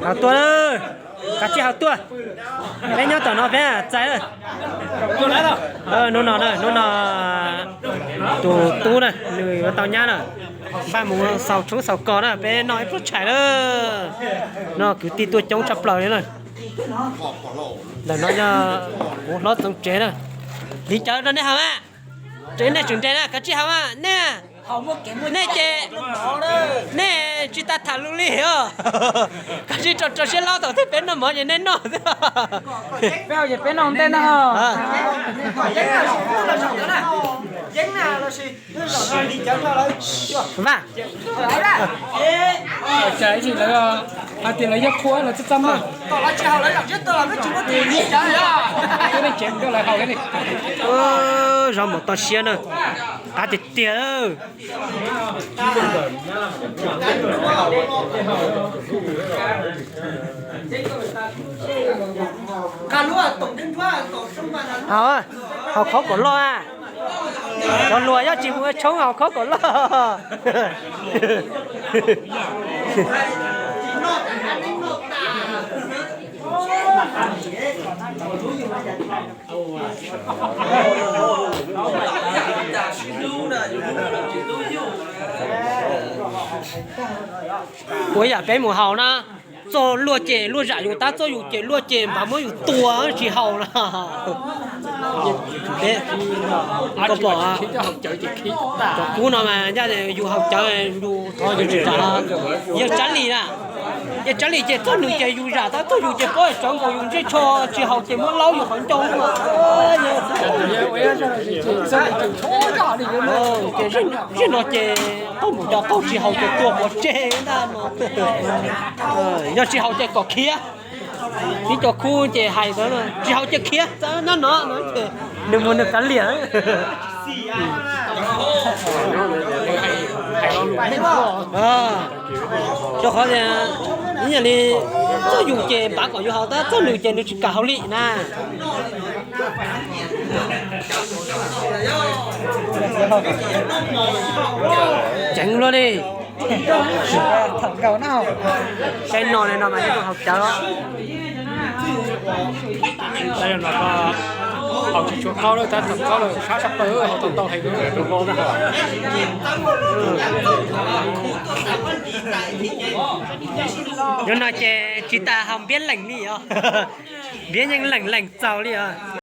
Haus tuaj lawm, kav tsij haus tuaj. Peb nyob tom no peb txais lawm. Hnub no na, hnub no tus tub na nws yuav tau nyab na, npaj mus xaus tshoob xaus kos na, peb noj ib pluag tshais lawm. No kwv tij tuaj coob tshaj plaws li na. Ntawm no yog kuv hlob Txoov Tsev na. Li cawv rau nej haus mas, tsev nej tseem nres na, kav tsij haus mas nej, nej ces nej tsis tas tham lus li os. Kav tsij rau rau siab hlob, thaum twg peb noj mov ces nej noj. Peb ces peb noj ntej na. Vaj, cas ib ntsis lawv hais tias lawv yog qhua lawv txaj txaj muag. Zov mus toj siab na, qab tiag tiag. Haus, haus khov kom loj a. Cov luas yog tsis mus ua tshoob haus khov kom loj. Ua yam peb mus haus na, txog luag ces luag zam yus tab, txog yus ces luag ces npaj muab yus tua tsis haus na. Koj pom cov kub no mas yog yus haus cawv yus thov yus tsis zam. Yawg Tsab Lis na, yawg Tsab Lis ces txog nws ces yus zam tab, txog yus ces pob tsawv nkaus yus ntsej tsho tsis haus ces muab laub yus qhov ncauj. Ces zej no ces qaub npus cov qaub tsis haus ces tua pov tseg ntag no. Yog tsis haus ces kom khiav. Tib cov khub ces hais tsis haus ces khiav nyob no no ces nws mus nws kav liam. Rau qhov tias ib yam li txog yus ces npav kom yus haus tab, txog nws ces nws tsis kam haus li na. Ceev luaj li. Saib no li no mas yeej haus cawv. Haus tsis tshua qaub lawm tab, thaum qaub lawm sab sab plaws haus tau ntau heev. Yog no ces tsis tas haus npiab lees li os. Npiab yeej lees lees txaus li os.